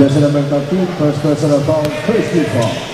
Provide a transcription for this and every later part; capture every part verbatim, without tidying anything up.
Jersey number thirteen, first personal foul, first team foul.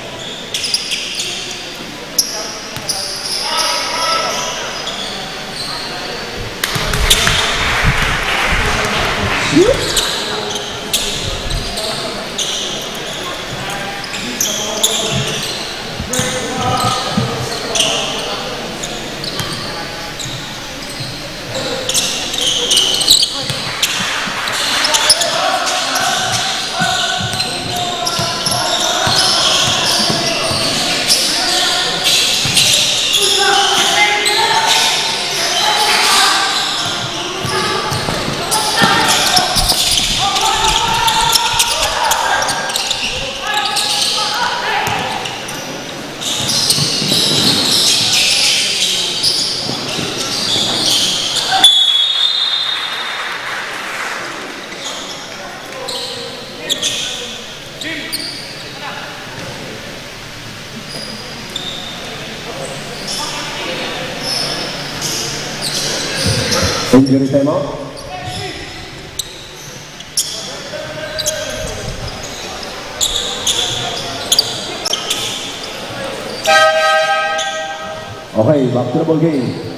Injury time out. Okay, back to the ball game.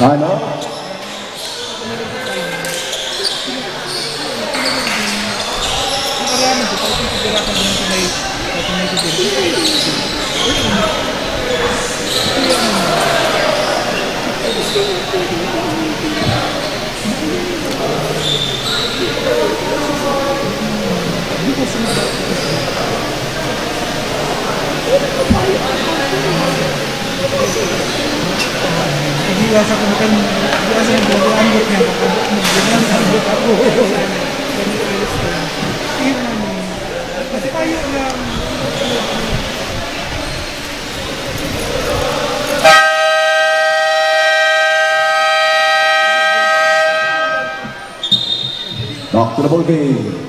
Ano? Hindi ka sa kumukan, hindi ka sa kumukan, ambot niya, ambot niya, ambot ako. Kasi tayo lang. Back to the ball game.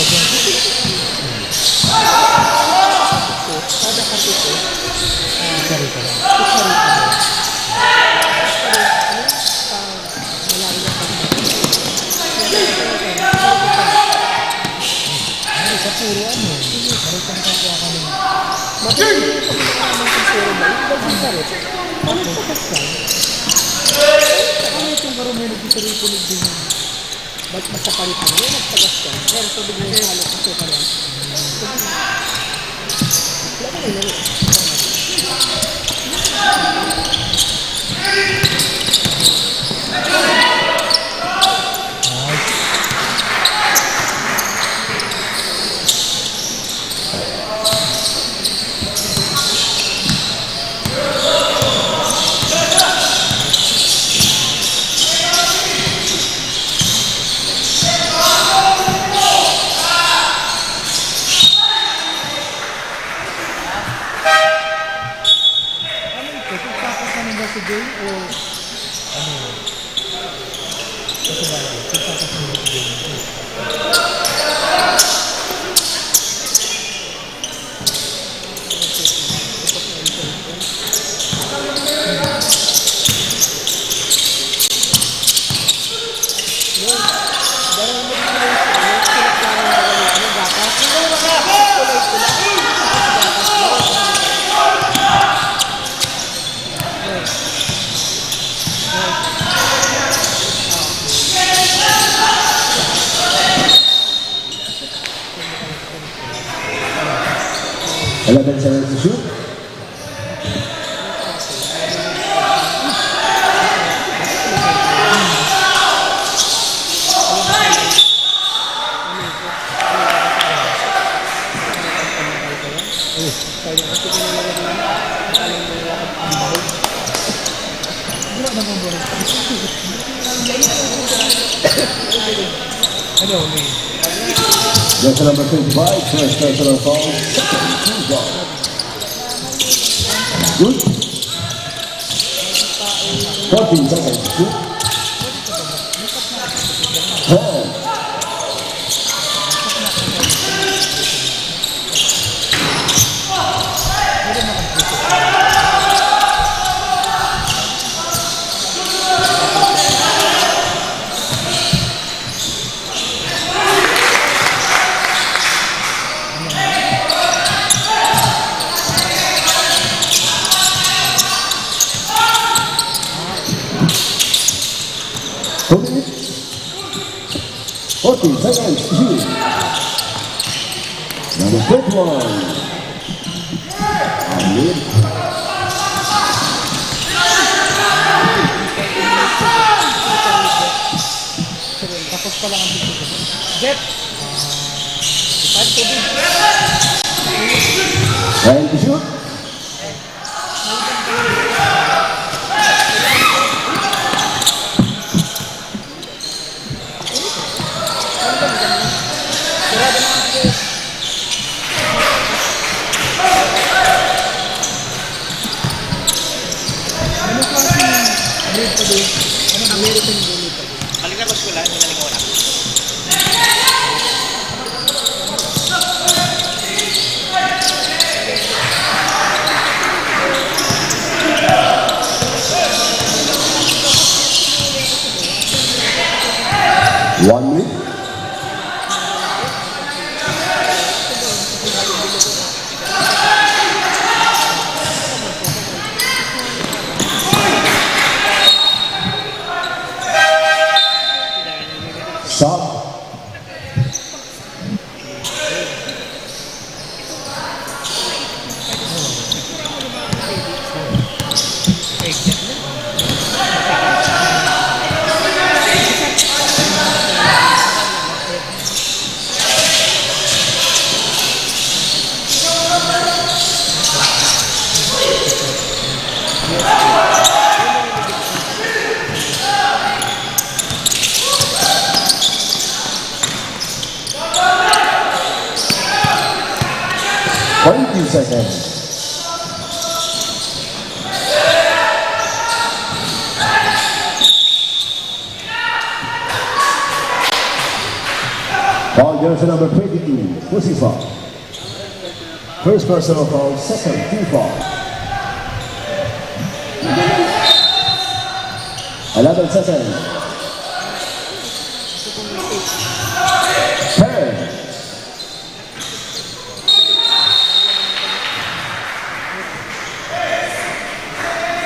Kada kapito, ah, isa-rito lang. Isa-rito lang. Ano, sa puro ano, marito ang kapwa ka nila. Madali yung pag-inom namin sa puro ba? Yung bagong karot. Ano sa kasal? Ano itong karong may nagtitiripunig din? Ba't basta palitan mo, nagtagas ka? Pero sabi ko, "Halok ko pa rin." Wala ka na, laro. Ano ito? Kung tapos na nila si Jay o ano? Kasi ba, kung tapos na nila si Jay? Eleven seconds to shoot. That's number twenty-five, first personal foul, second team foul. Good. Fourteen seconds. Good. Ten. Fourteen seconds, shoot. Number twenty-one. Amid. Tapos pa lang ang picture. Jeff! Five to Time to shoot. Balik ako sa eskwela, hindi nalingawan ako. One minute. Stop. Twenty seconds. Foul, jersey number twenty-two, Pusifa. First personal foul, second, team foul. Eleven seconds. Ten.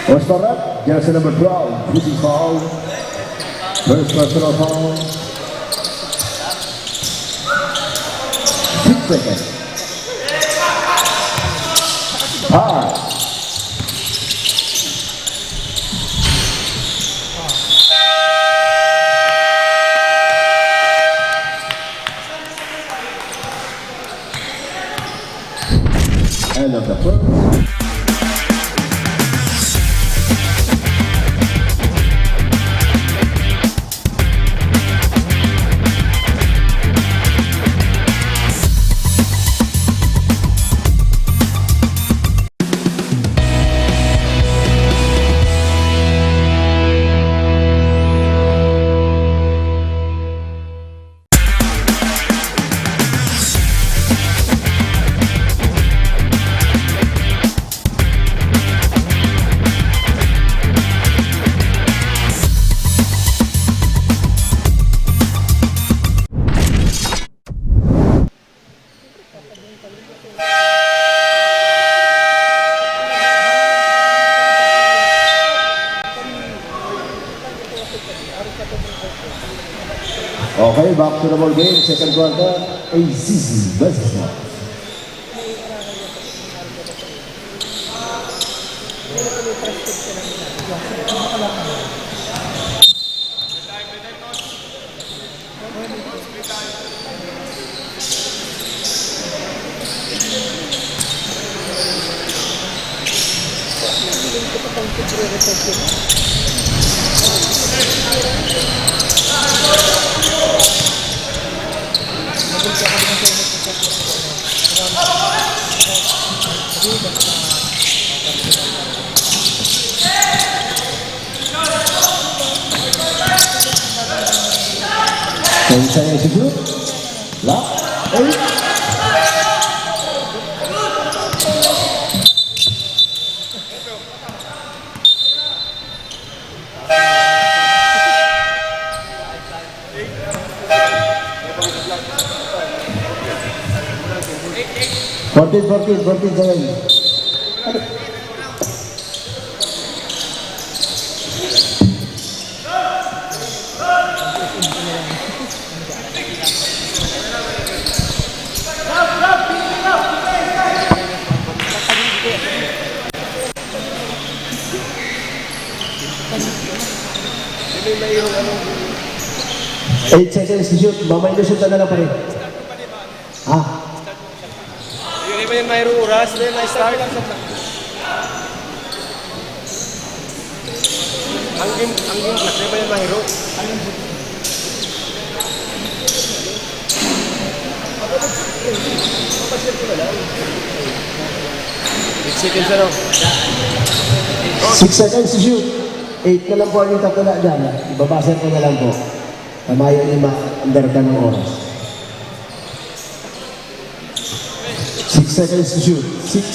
Ostarak, jersey number twelve, shooting foul. First personal foul. Six seconds. Five. End of the first. Okay, back to the ball game, second quarter, A C C versus Mars. Kung sa'yo siguro, la, eh. Fourteen, fourteen, fourteen, seven. Eight seconds to shoot. Mamay na shoot na lang, pare. Ah. Hindi pa yan mayroong oras, hindi na start. Ang game, ang game, hindi pa yan mayroong. Eight seconds, ano? Six seconds to shoot. Eight na lang po ang tatula dyan. Ibabasher ko na lang po. Tamayo ni ma-under ka ng oras. Six seconds to shoot. Six.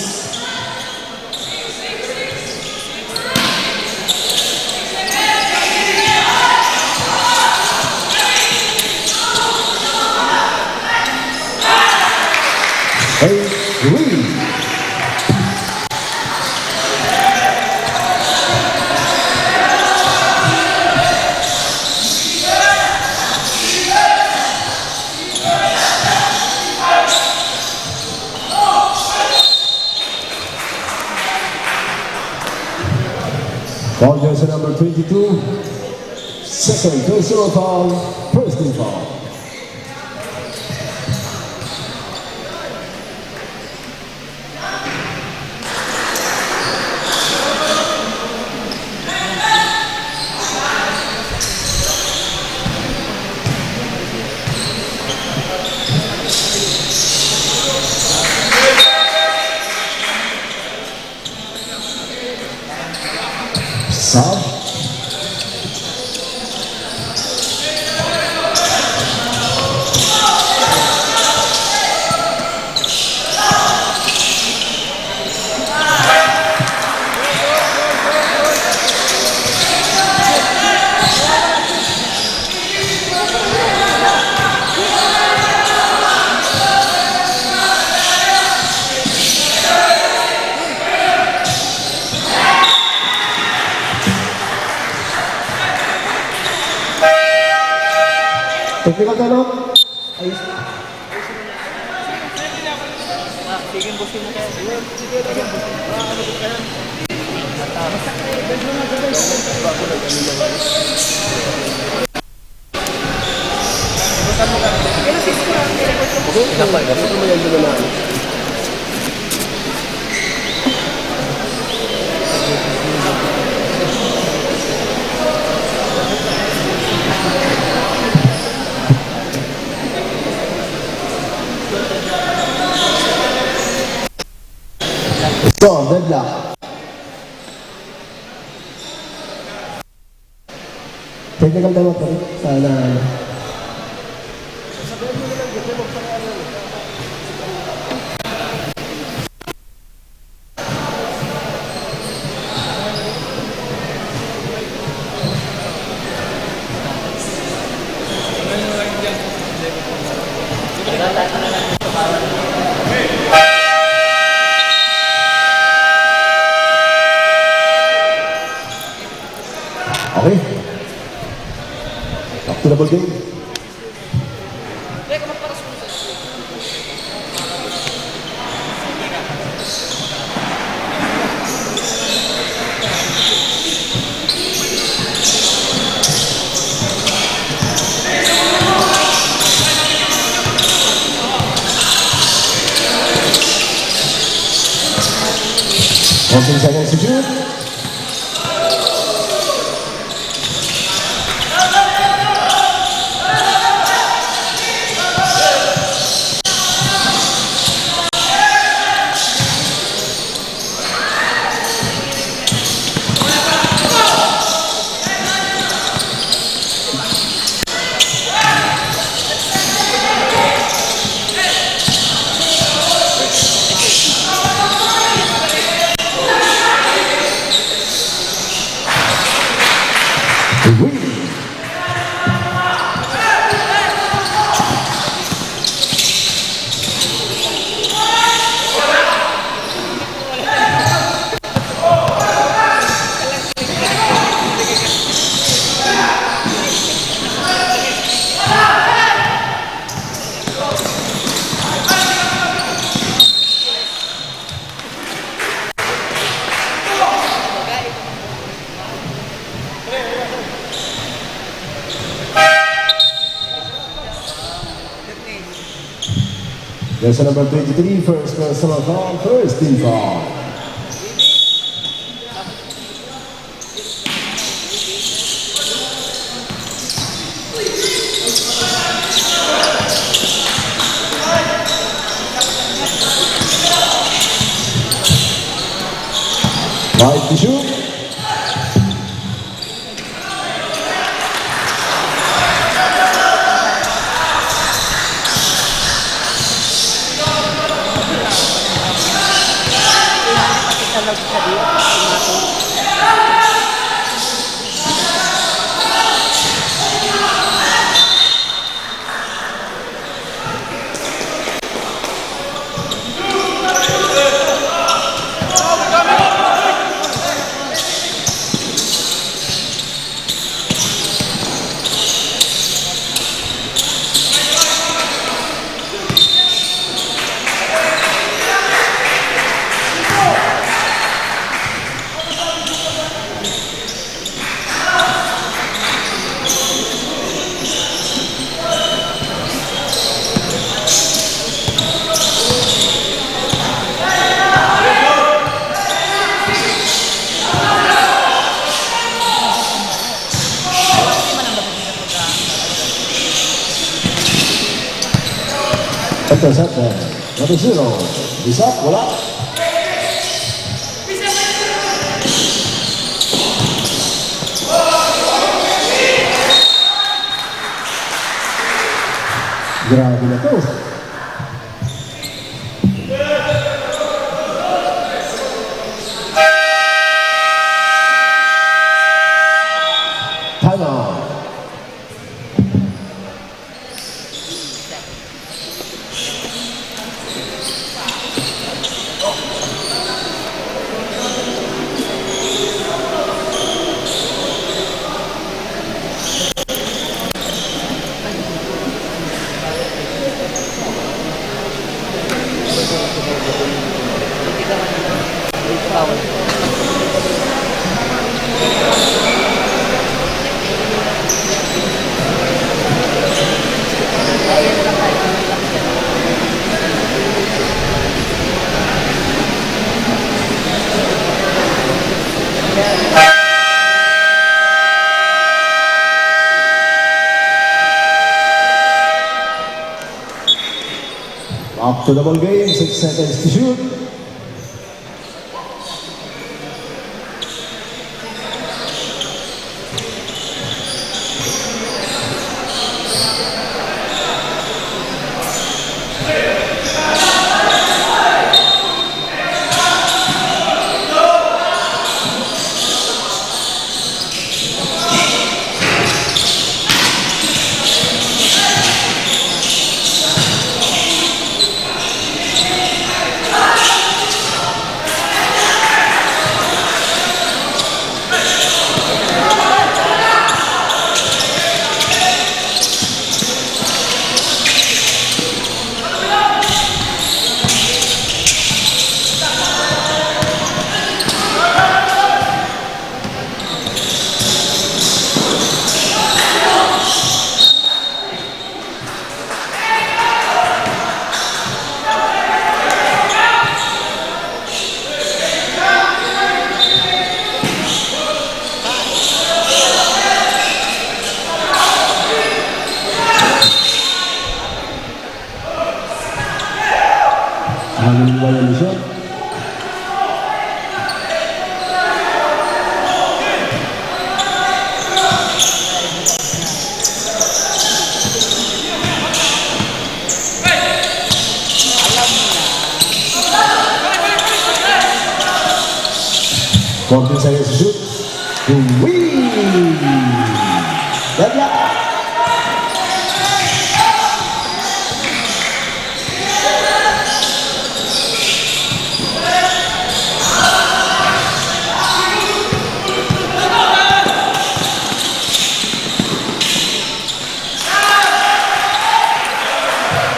Hey, Lee. Foul jersey number twenty-two. Second personal foul, personal foul. Sub. Technical time out. Ayos. Ah, sige, boss, yun na kaya. So, good luck. Technical time out, pare. Sana. Okay. Back to the ball game. Fourteen seconds to shoot. Jersey number twenty-three, first personal foul, first team foul. Right to shoot. Ito sa atin. Number zero. Isa, wala. Grabe na to. Time out. Back to the ball game, six seconds to shoot. Hallelujah, Luzon. Fourteen seconds to shoot. Uy! Ganda!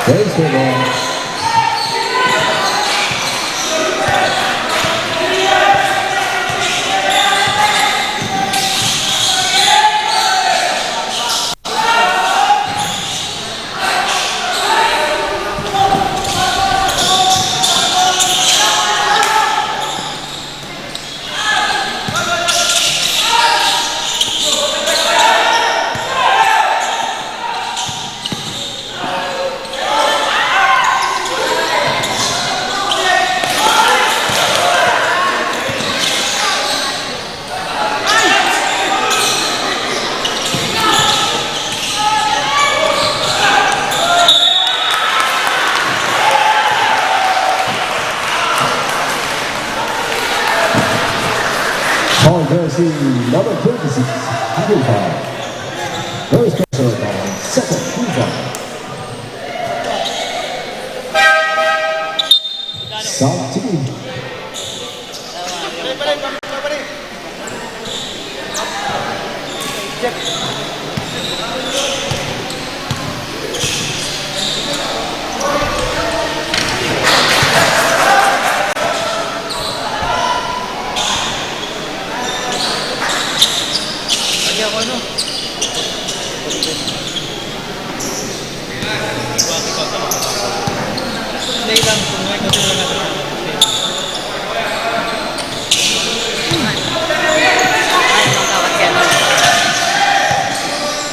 Thanks, Trevor. Si number twenty-six, Agilpa. First person, second, Agilpa. Sa team. Lagyan ko, ano? Hindi lang, kung may gusto lang natin. Ay, magkawat ka na.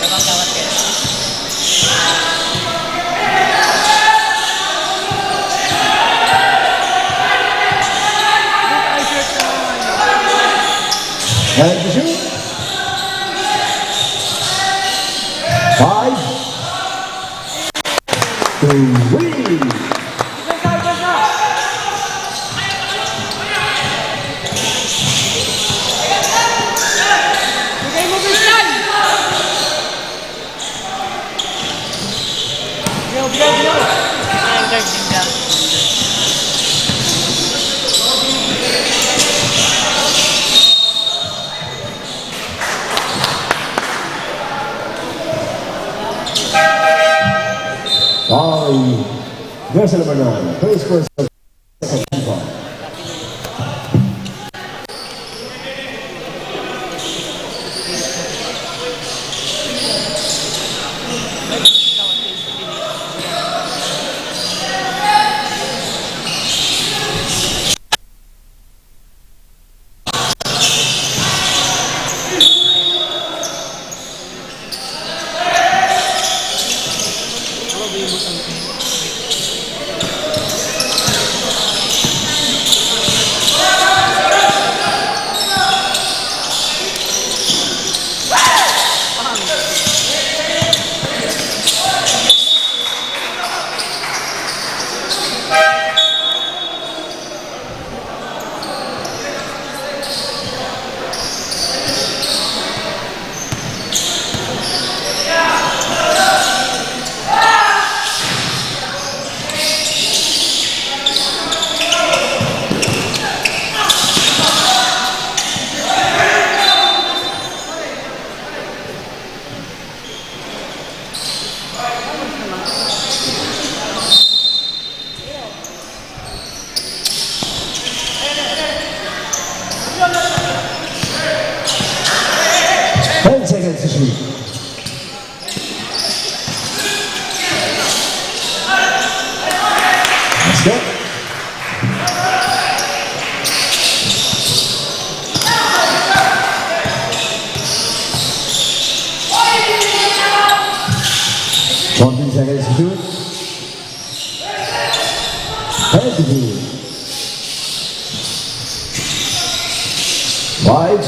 Magkawat ka na. And shoot. Five. Three. Ay, verse number nine. First person. Ten seconds to shoot. Basket. Fourteen seconds to shoot. Twenty. Five.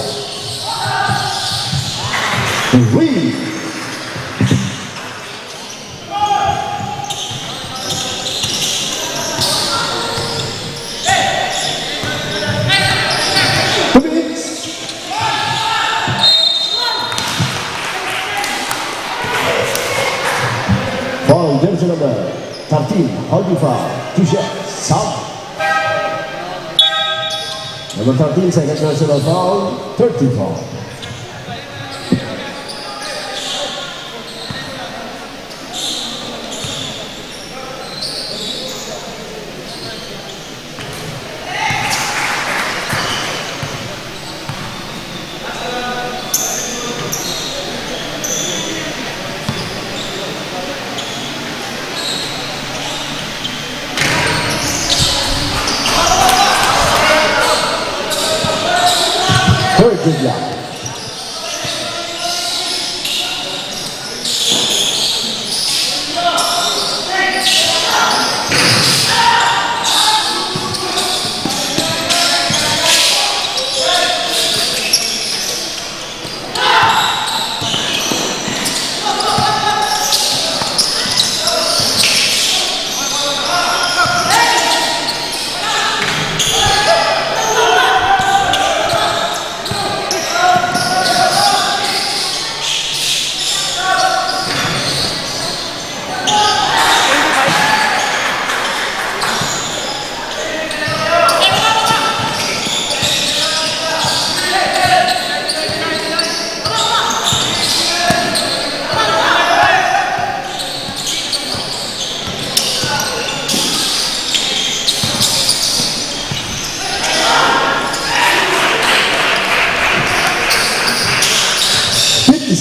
Three. Two minutes. Foul, jersey number thirteen, Hodifa, Tusha, Sam. Number thirteen, second personal foul, thirteen foul. Third good block.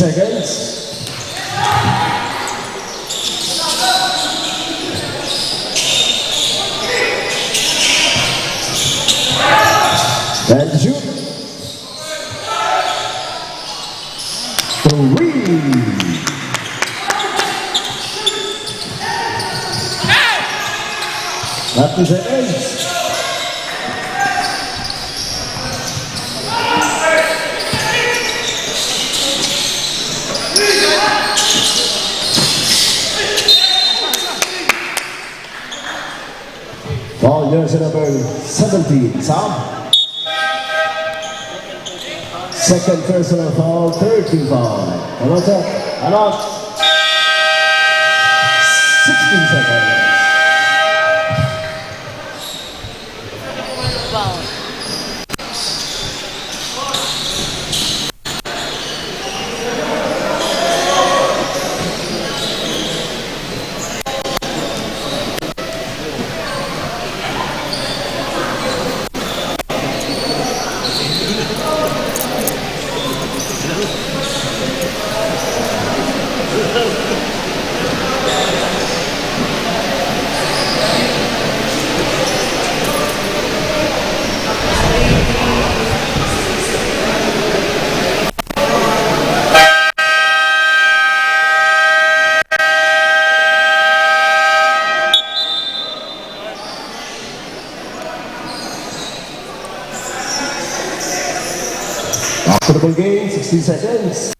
seconds. And shoot. Three. Thirty seconds. Foul, jersey number seventeen, Sam. Second personal foul, third team foul. Ano, sir? Ano? Sixteen seconds. After the ball game, sixty seconds.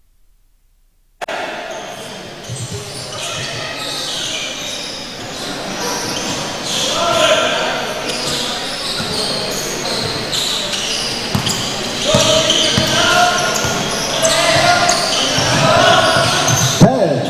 Ten.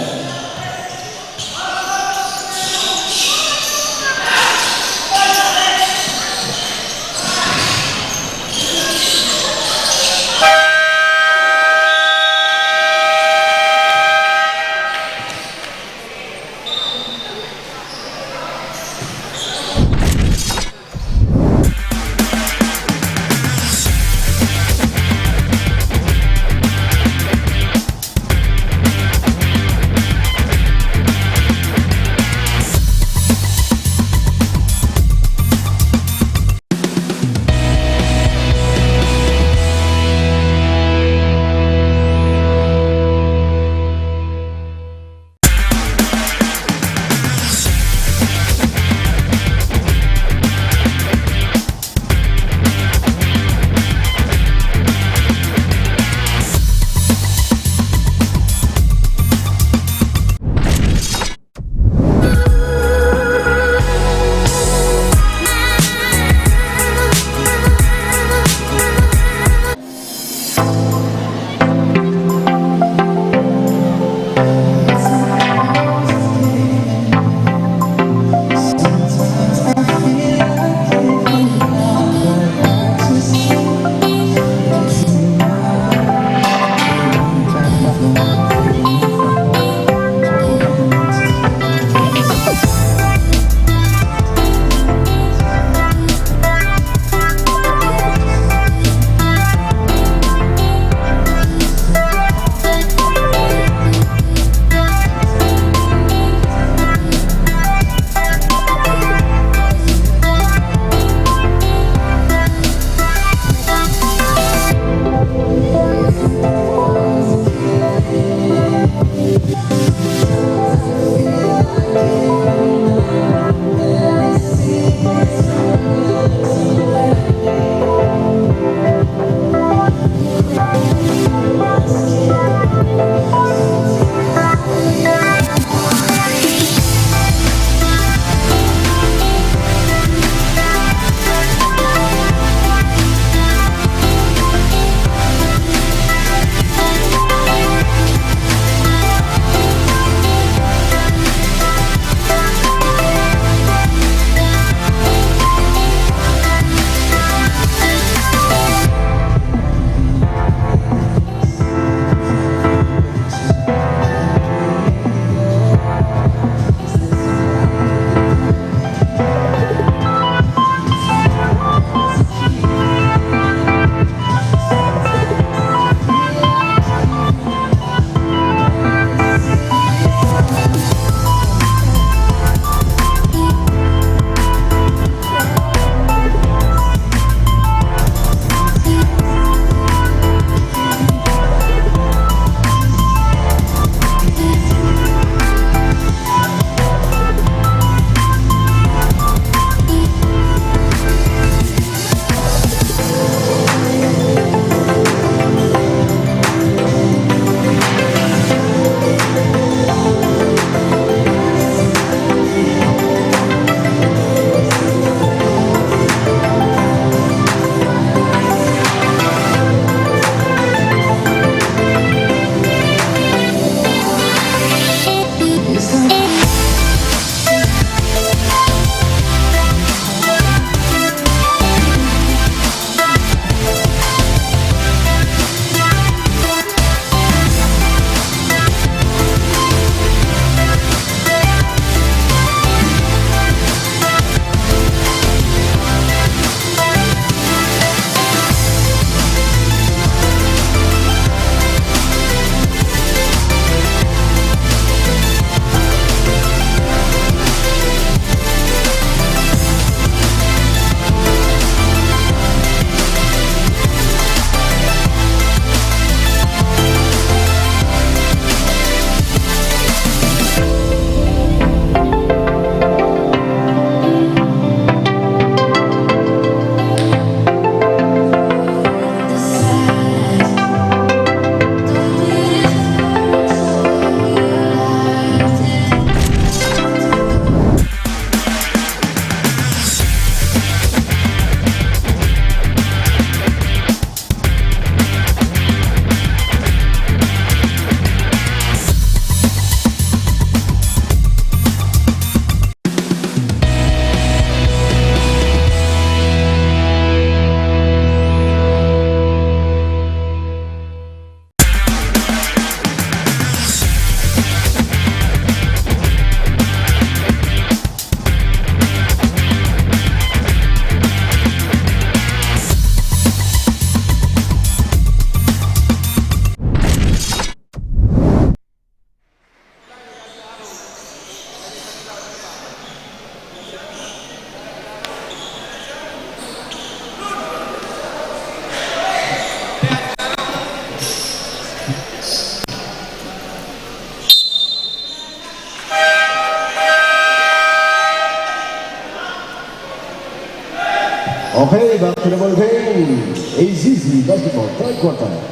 Okay, back to the ball game. A Z Z basketball, third quarter.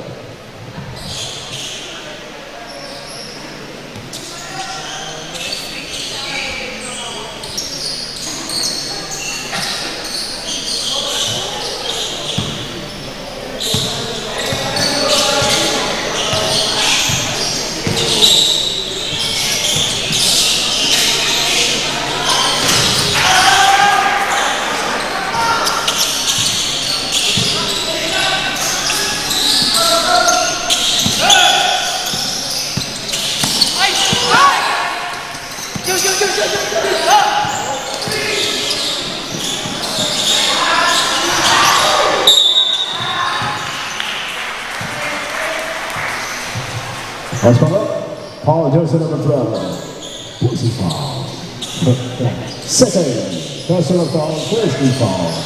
Paul Joseph number twelve. Pussy foul. Second, personal foul, first team foul.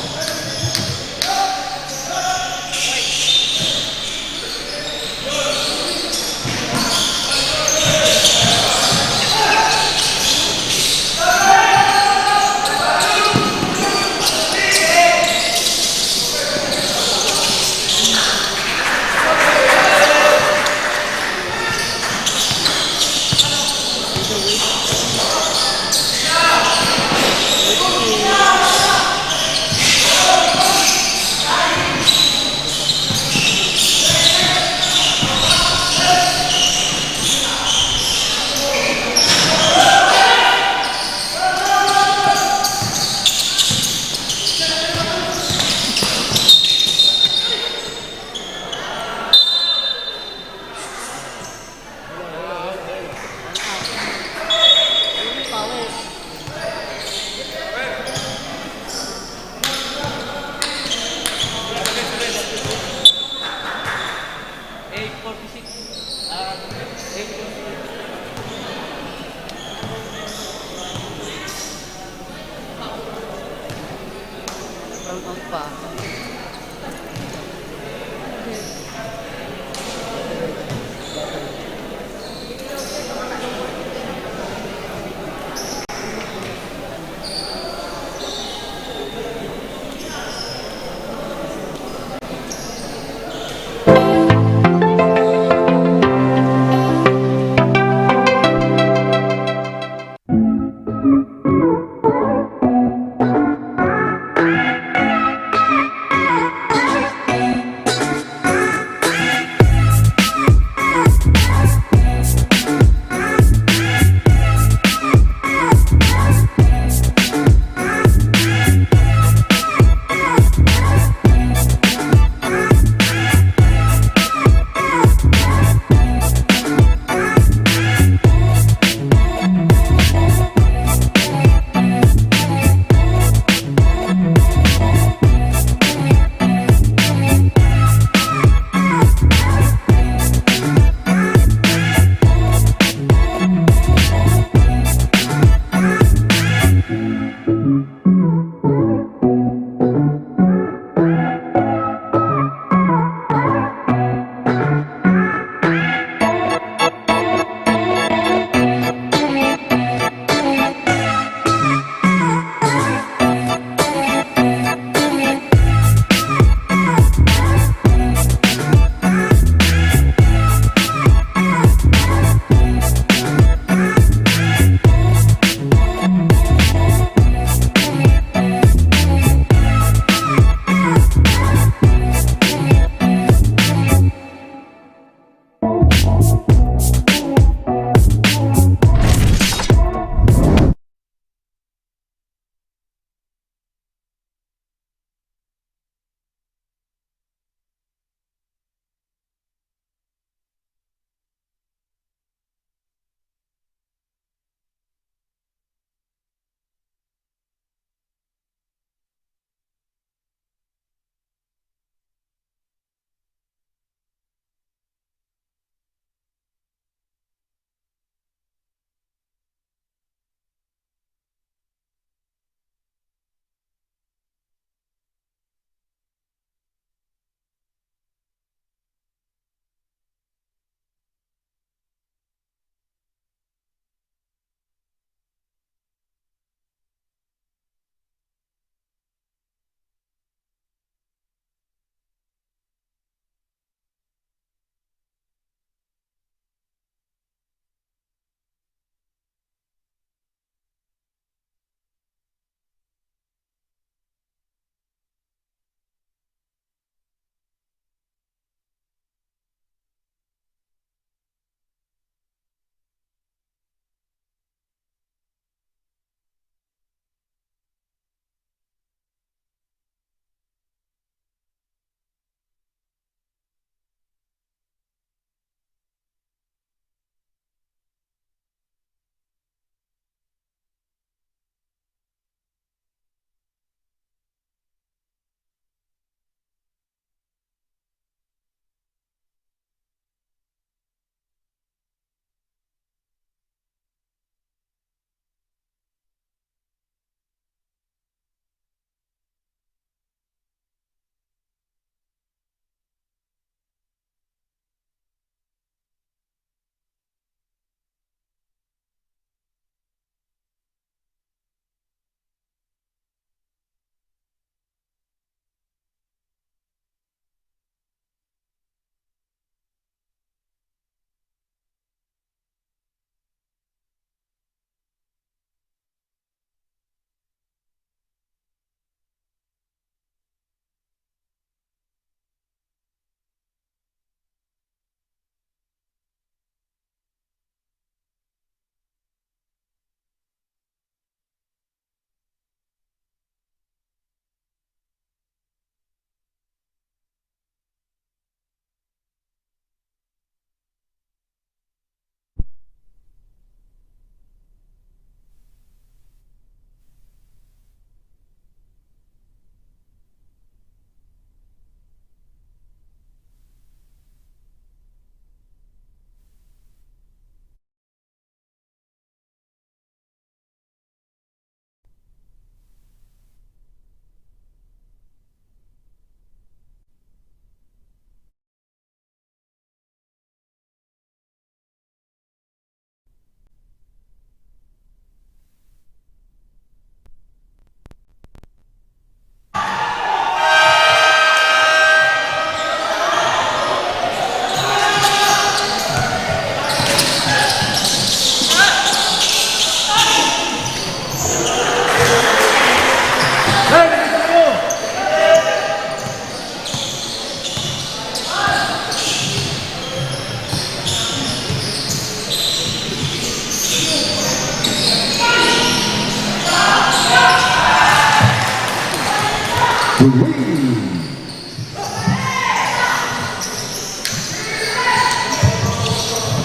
Three.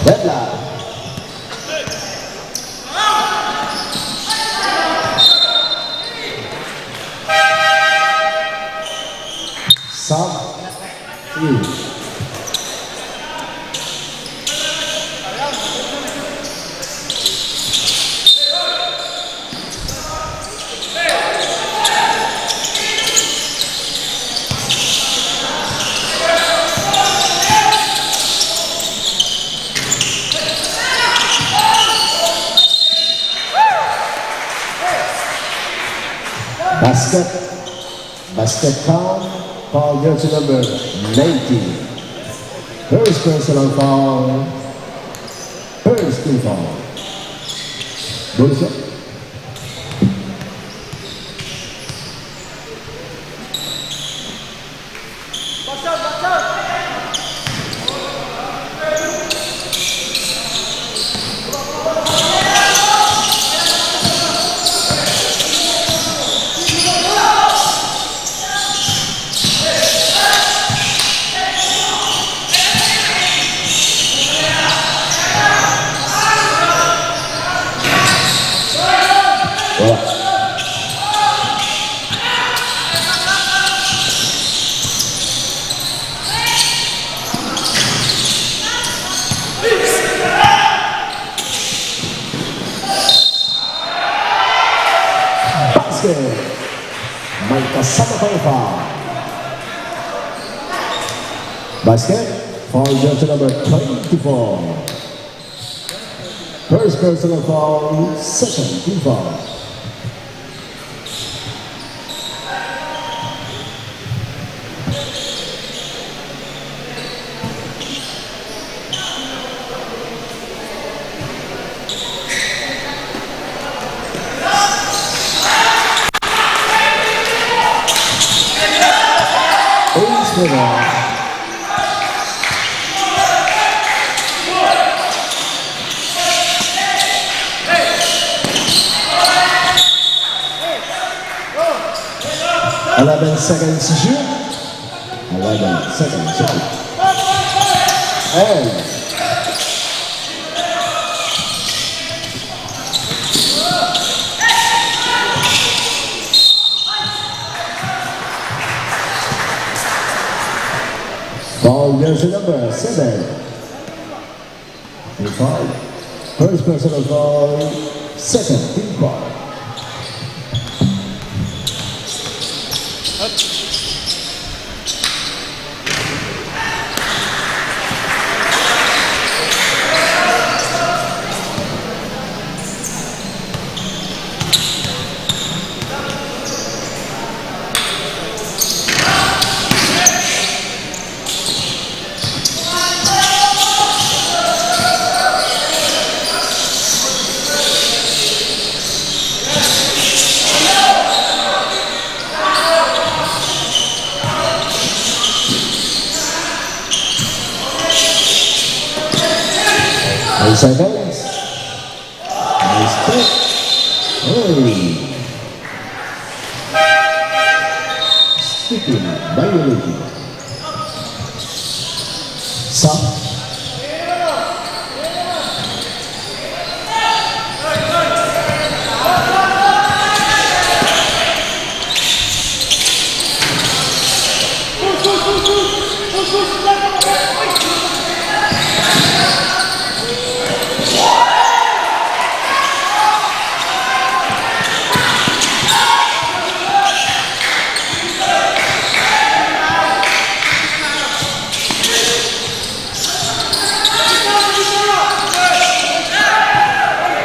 Red line. Sub. Two. Basket. Basket foul. Foul, jersey number nineteen. First personal foul. First team foul. Bonus shot. Basket. May kasama pang foul. Basket. Foul, jersey number twenty-four. First personal foul, second team foul. Ace for the Eleven seconds to shoot. Eleven seconds to shoot. And foul, jersey number seven. Team foul. First personal foul, second team foul. Ang seconds. Nice step. Oy. Stepping violation. Sa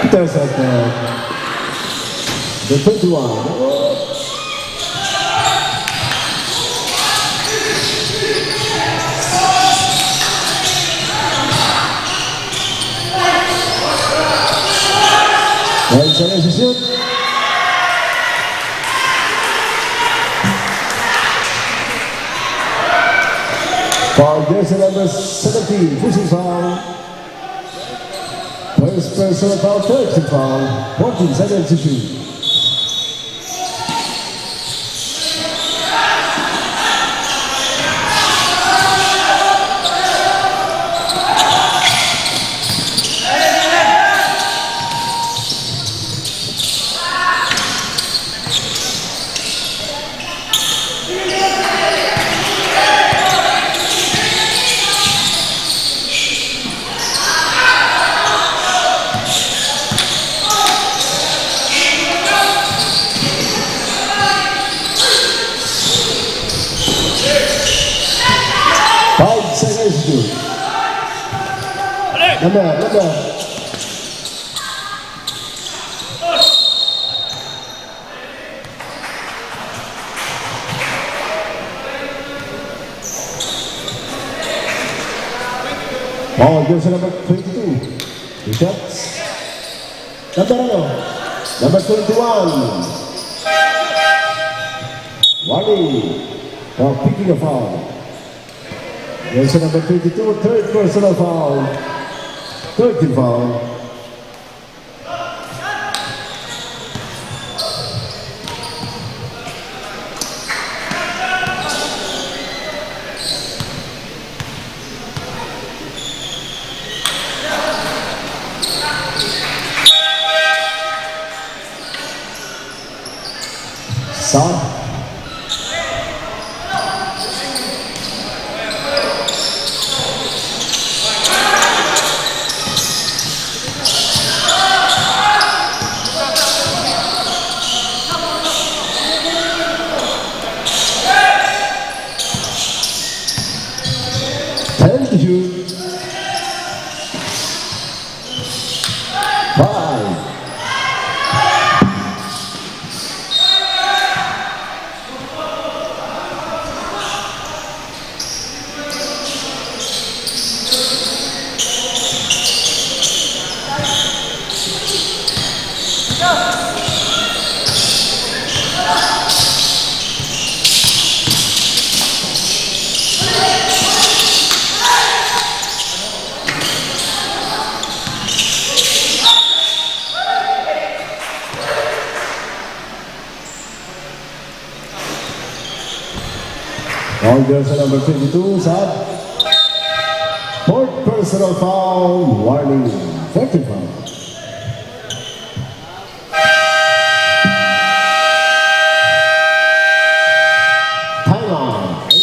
Intercepted. The twenty-one. Ayan siya na, shoot. Foul, jersey number seventeen, pushing foul. First personal foul, third team foul, fourteen seconds to shoot. Number, number. Oh, jersey number twenty-two. Two shots. Number ano? Number twenty-one. Warning for picking a foul. Jersey number twenty-two, third personal foul. Third team foul. Sa Ten to shoot. Five. Foul, jersey number twenty-two, Sad. Fourth personal foul, warning. Fourth foul. Time out.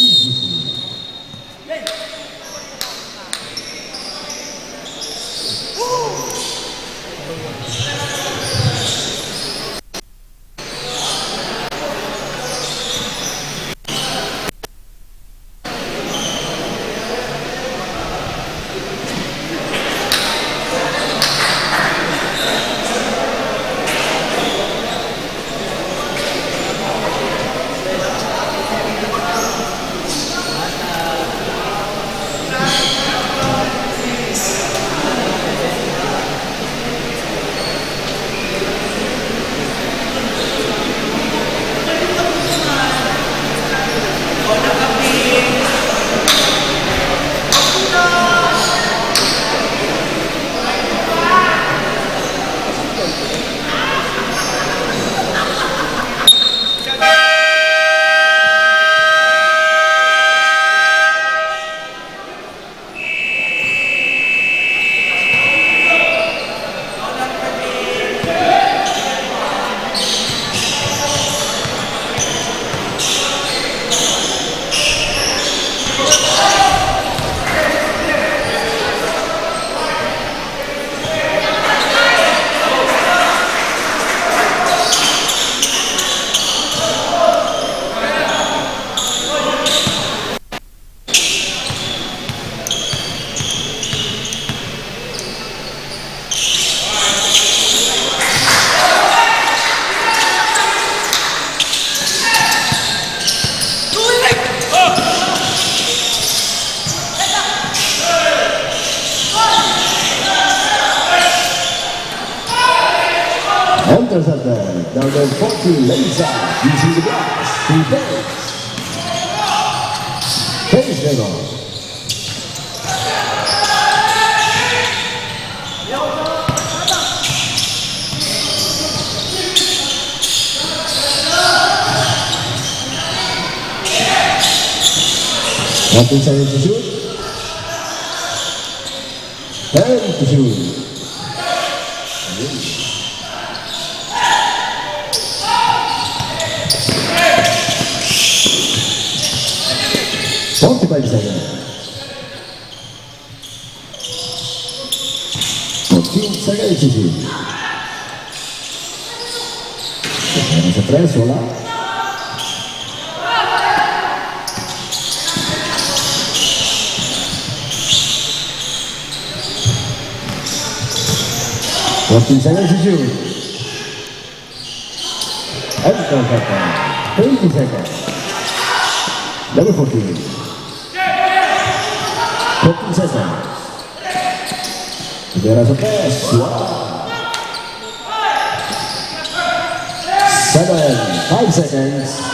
Intercepted, number forty, Leisa, using the glass, defense. Case Reno. Ating sa shoot. Ten to shoot. Forty-five seconds. Fourteen seconds to shoot. Sa tres, wala. Fourteen seconds to shoot. And count that down. Twenty seconds. Number fourteen. Fourteen seconds. Tibera sa press. Wow. Seven. Five seconds.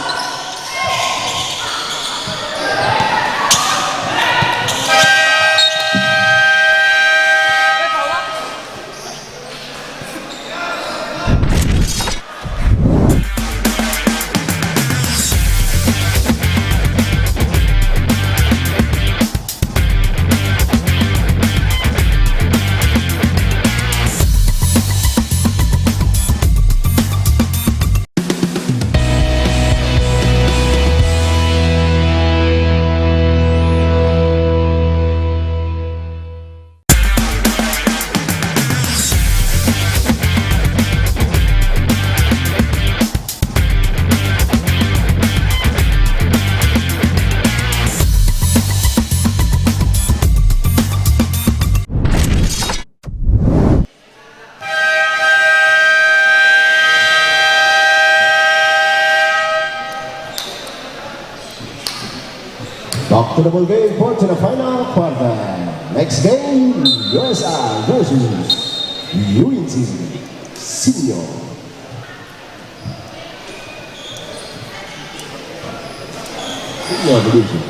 Back to the ball game for to the final quarter. Next game, U S A versus U N C Senior. Senior Division.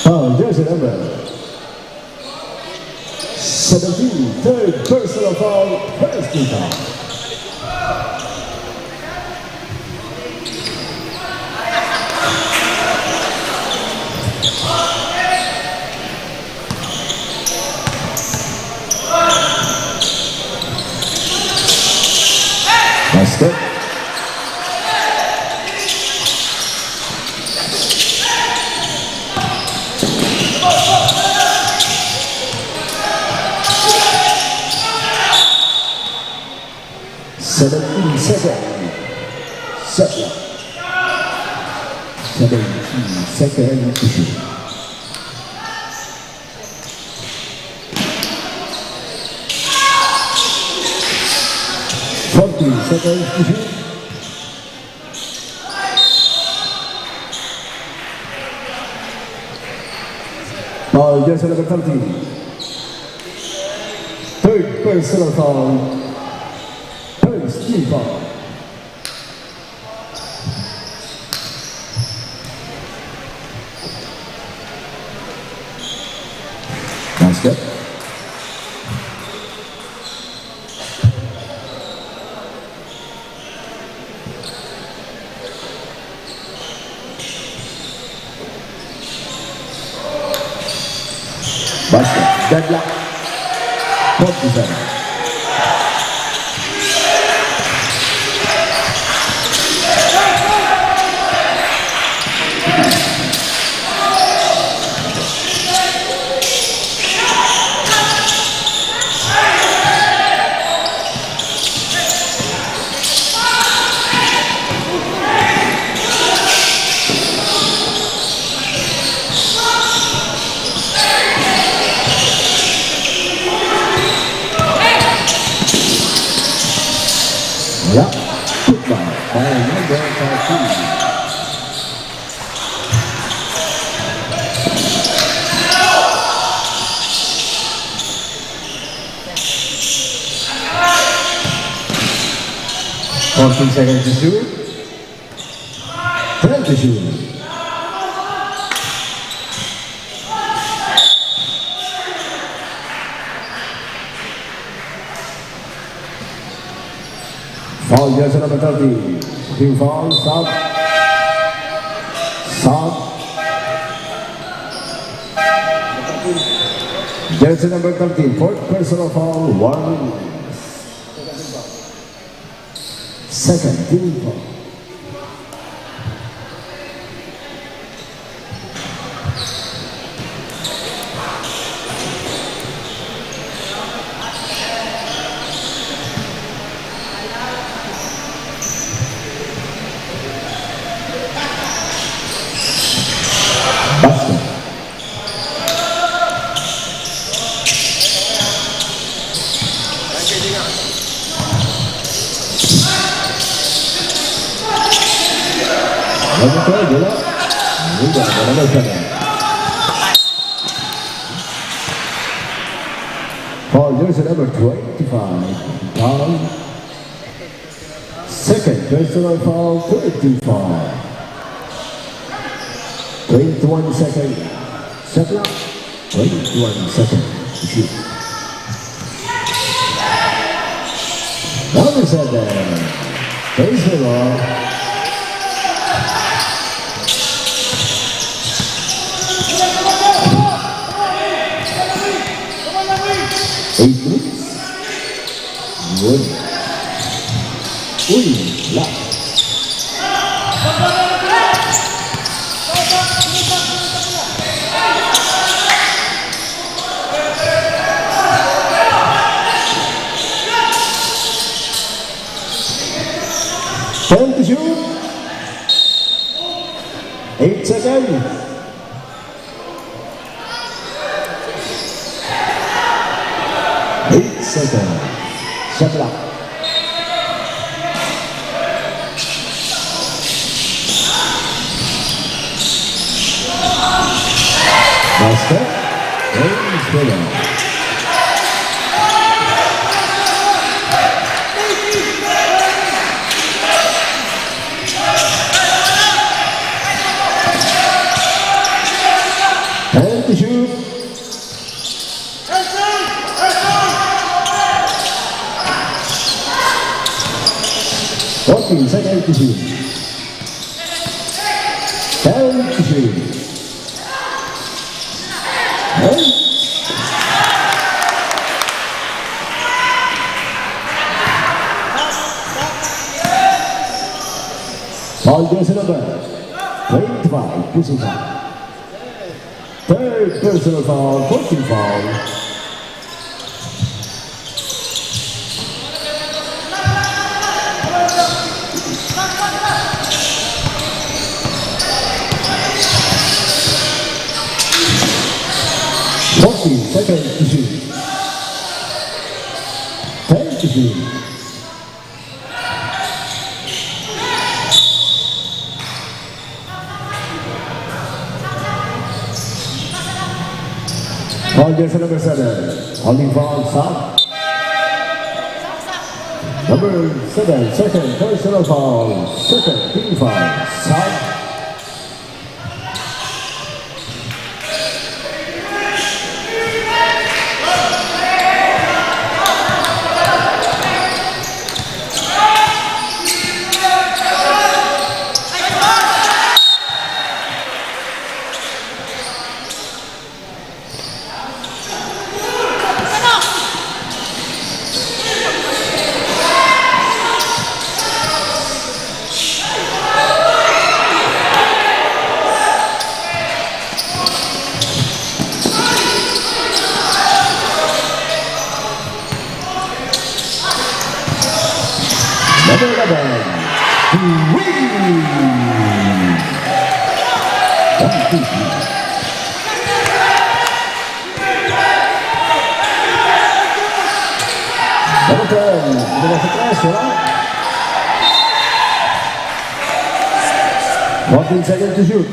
Foul, jersey number seventeen, third personal foul, first team foul. Basket. Seventeen second. Set clock. Seventeen second to shoot. Fourteen seconds to shoot. Foul, jersey number thirteen. Third personal foul. First team foul. Basket. Basket. Deadlock. Forty-seven. Wala. Putball by number thirteen. Fourteen seconds to shoot. Ten to shoot. Foul, jersey number thirty. Team foul, sub. Foul. Jersey number thirteen, fourth personal foul, warning. Second, team foul. Basket. Ano to? Wala. Wala, wala na siya. Foul, jersey number twenty-five. Foul. Second personal foul, twenty-five. Twenty-one second. Shot clock. Twenty-one second. Isi. Number seven. Face the ball. Eight minutes. Yun. Uy, wala. Time to shoot. Eight seconds. Eight seconds. Shot clock. Basket. James Williams. Time to shoot. Fourteen seconds to shoot. Time to shoot. Hey. Foul jersey number twenty-five, position. Third personal foul, fourteen foul. Fourteen seconds to shoot. Ten to shoot. Foul jersey number seven. Holding foul, shot. Number seven, second personal foul. Second team foul, shot. Number eleven, Green. One, two, three. Number ten, number sa tres, wala. Fourteen seconds to shoot.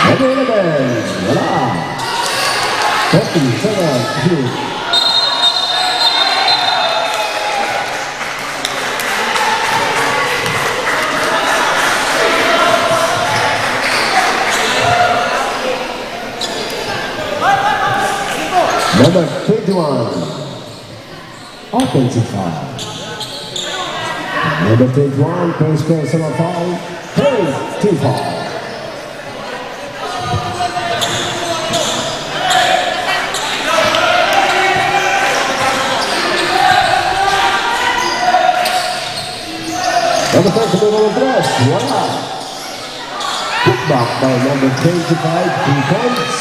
Ano naman? Wala. Fourteen seconds to shoot. Number twenty-one, offensive foul. Number twenty-one, first personal foul, third team foul. Number thirty, number tres, wala. Put back by number twenty-five, defense.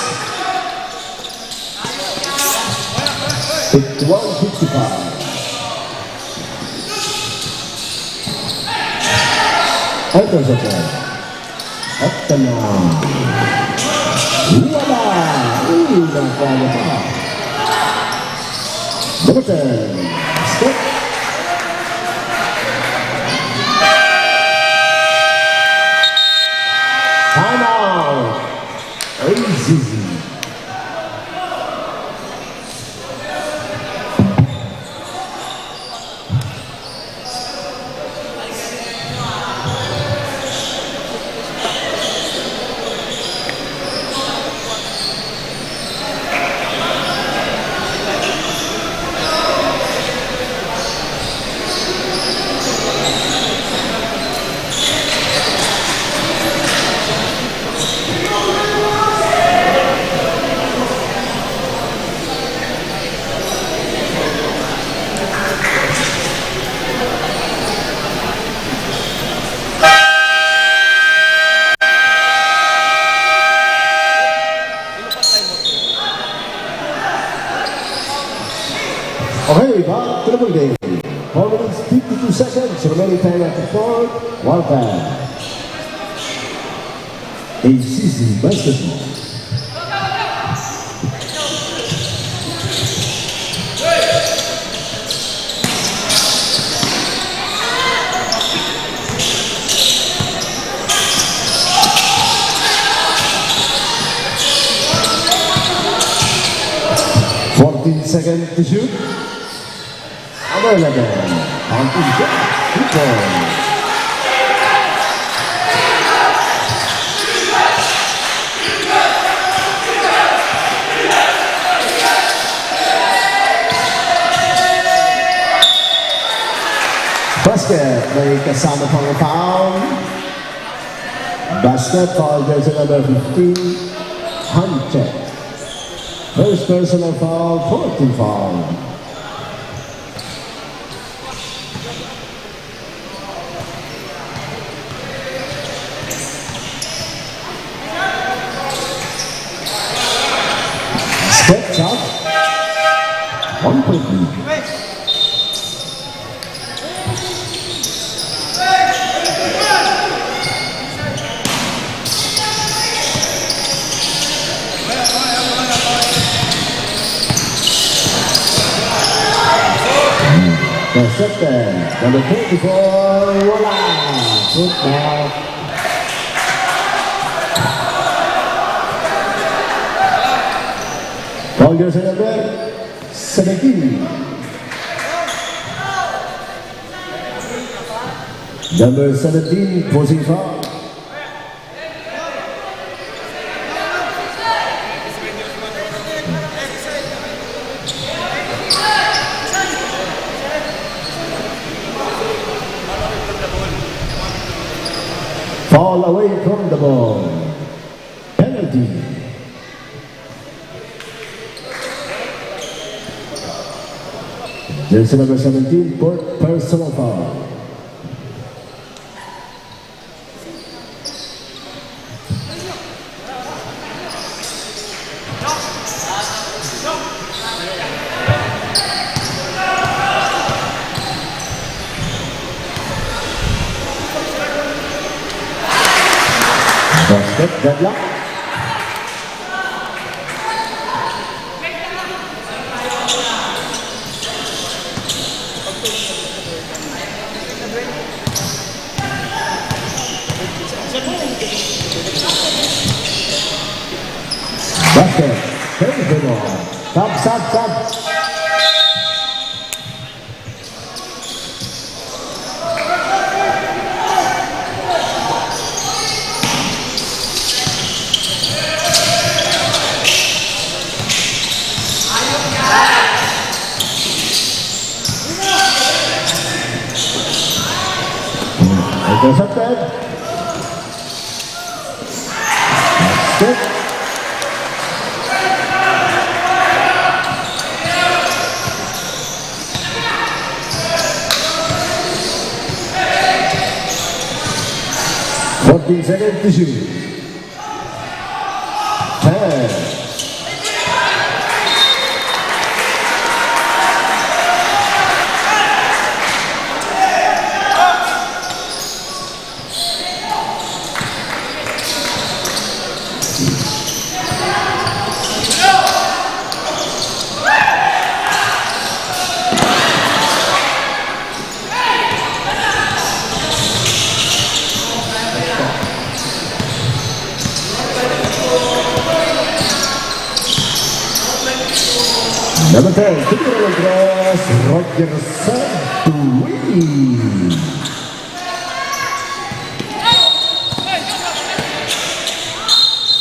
Fifty-one fifty-five. Ito sa ten. At tama. Wala. Uy, nakuha na pa. Number ten. Step. Time out. A C C. Okay, back to the ball game. Four minutes, fifty-two seconds remaining time at the fourth quarter. A C C basketball. Fourteen seconds to shoot. Number eleven, counting shot. Two points. Basket, may kasama pang foul. Basket, foul, jersey number fifteen, hand check. First personal foul, fourteen foul. Step shot. One point lead. Intercepted. Number twenty-four, wala. Put back. Foul jersey number seventeen. Number seventeen, forcing foul. Foul away from the ball. Penalty. Jersey number seventeen, per-, personal foul. Basket, deadlock. Basket. Here's the ball. Sub, sub, sub. Intercepted. Basket. Fourteen seconds to shoot. Ten. Number ten, Tigre Negros, Roger Santuy.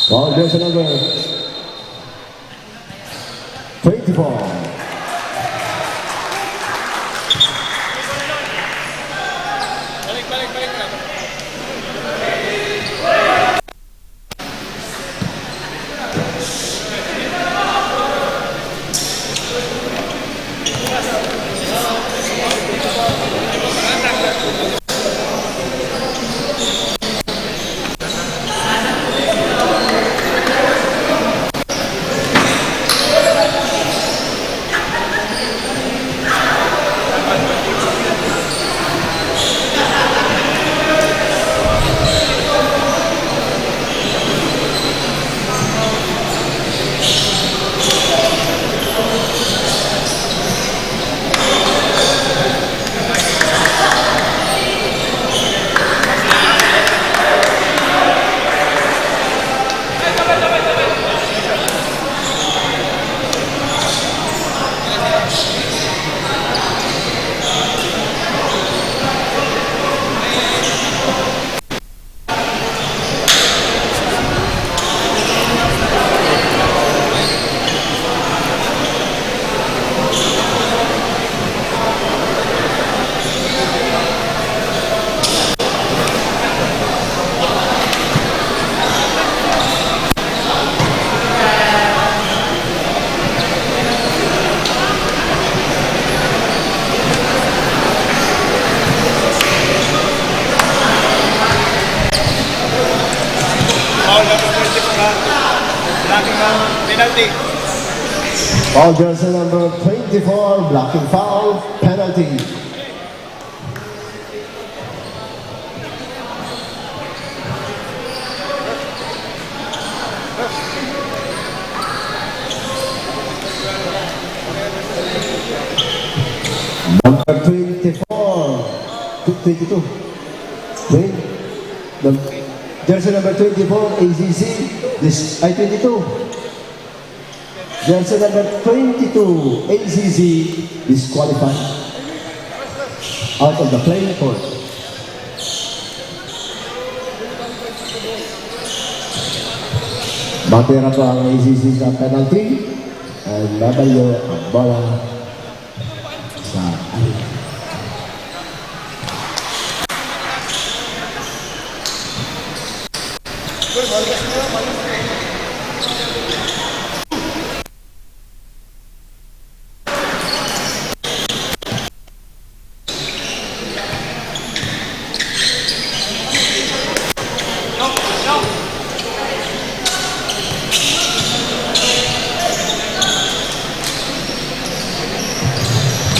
Foul, jersey number twenty-four. Foul number twenty-four, ha? Blocking foul, penalty. Foul, jersey number twenty-four, blocking foul, penalty. Number twenty-four, tw-, twenty-two. Wait. Num-, jersey number twenty-four, A Z Z. This, ay, twenty-two. Jersey number twenty-two, A Z Z, disqualified. Out of the playing court. Matira po ang A Z Z sa penalty. And Babayo ang bola sa area.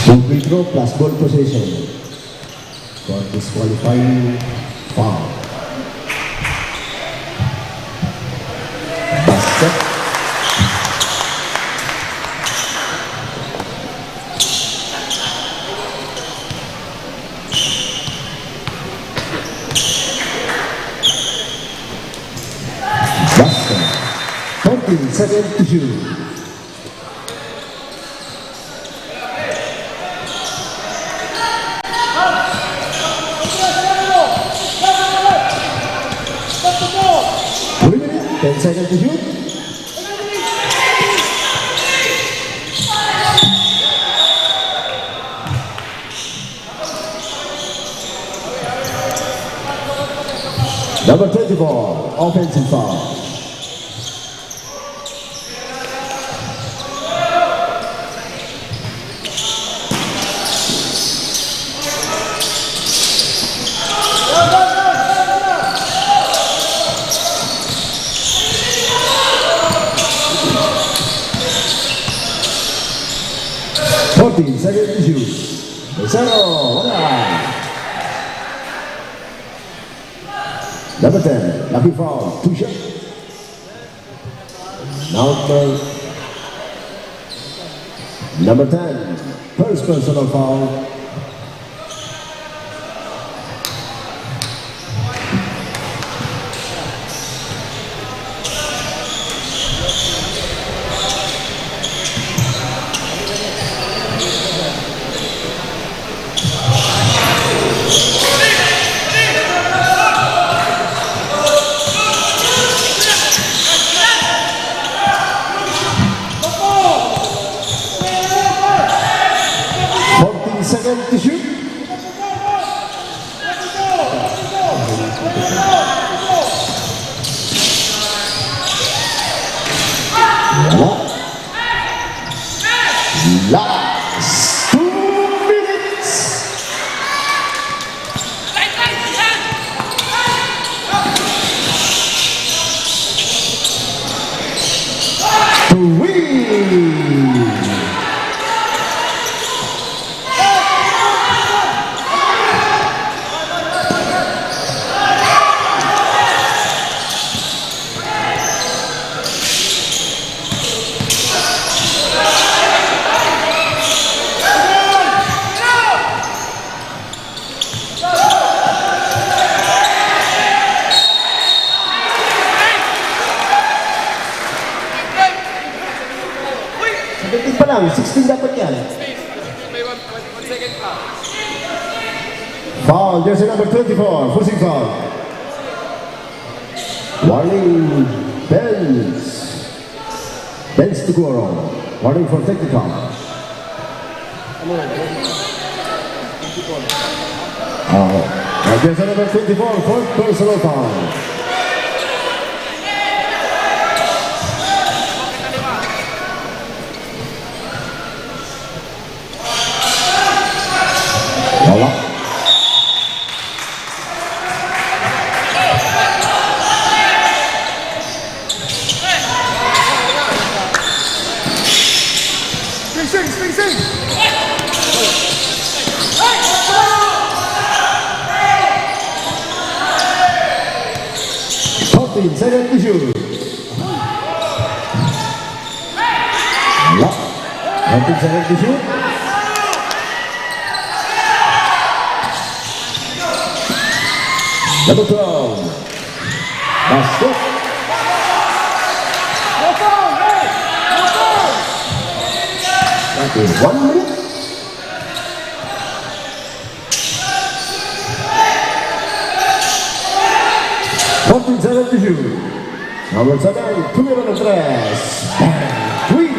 Ball free throw plus ball possession. For disqualifying foul. Basket. Basket. Fourteen seconds to shoot. Three minutes, ten seconds to shoot. Number twenty-four, offensive foul. Fourteen, second issue. Zero, wala. Number ten, Lucky Foul, two shot. Number, number ten, first personal foul. Fourteen seconds to shoot. Wala. Last two minutes. To win. Seventeen pa lang, sixteen dapat yan. Foul, jersey number twenty-four, forcing foul. Warning, fence. Fence to Goro. Warning for technical. Ah, jersey number twenty-four, fourth personal foul. Wala. Spacing, spacing! Fourteen, second issue. Wala. Fourteen, second issue. Number twelve. Basket. That is one minute. Fourteen seventy-two. Number seven, tumira ng tres. Bang! Three!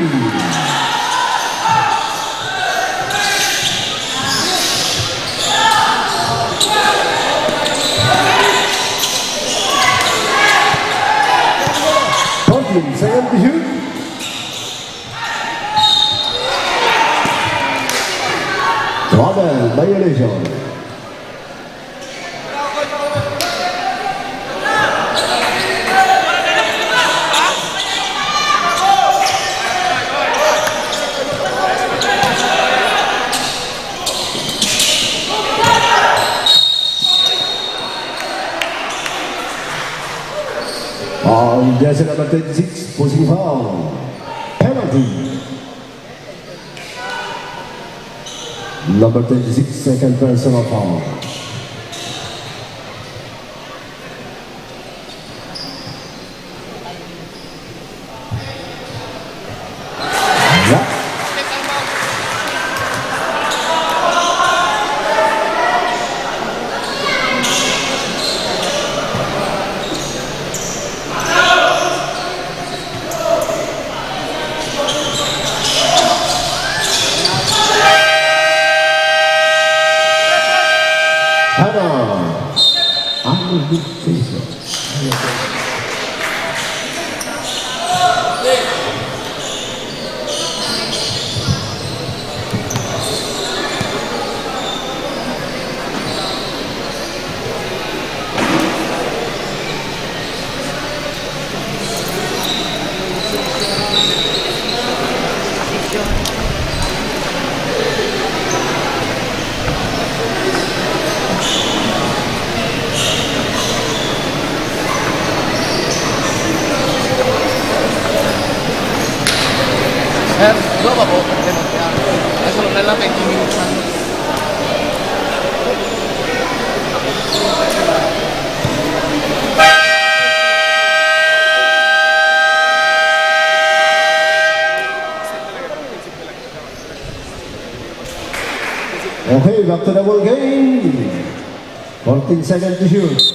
Fourteen seventy-two. Double violation. Ang jersey number twenty-six, forcing foul. Penalty. Number twenty-six, second personal foul. Hana. Ano yung peso? Sir, dua ba po? Ay, sunod na lang, twenty minutes na. Okay, back to the ball game. Fourteen seconds to shoot.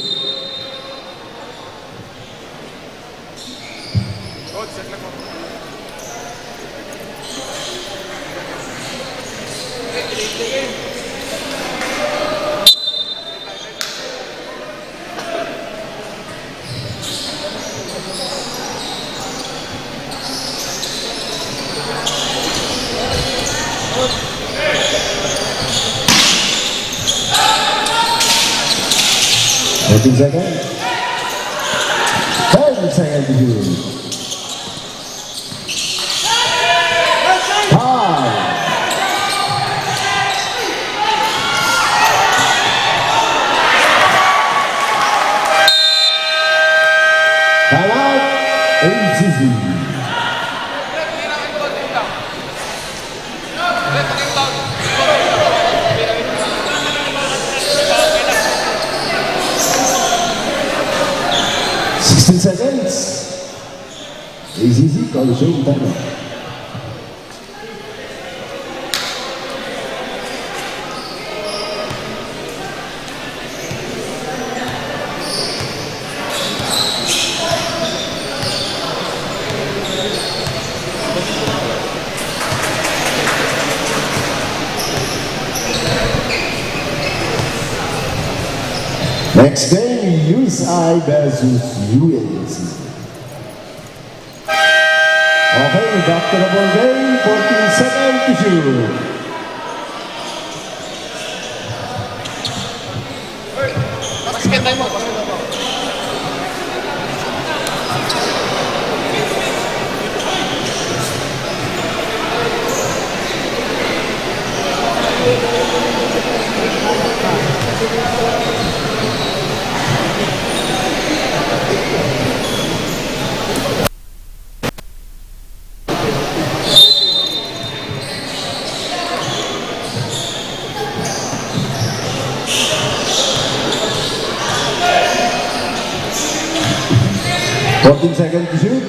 Thirteen seconds. Ten seconds to shoot. Foul. Time out, A C C. Sixteen seconds. A C C, Coliseum, time out. Next game, U S I versus U N C. Okay, back to the ball game. Fourteen seconds to shoot. Basket time mo. Fourteen seconds to shoot.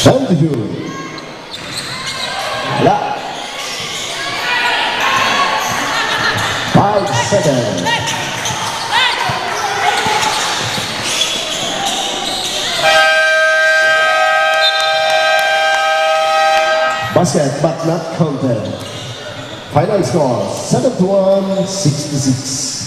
Time to shoot. Wala. Five seconds. Basket, but not counted. Final score, seven to one, six to six.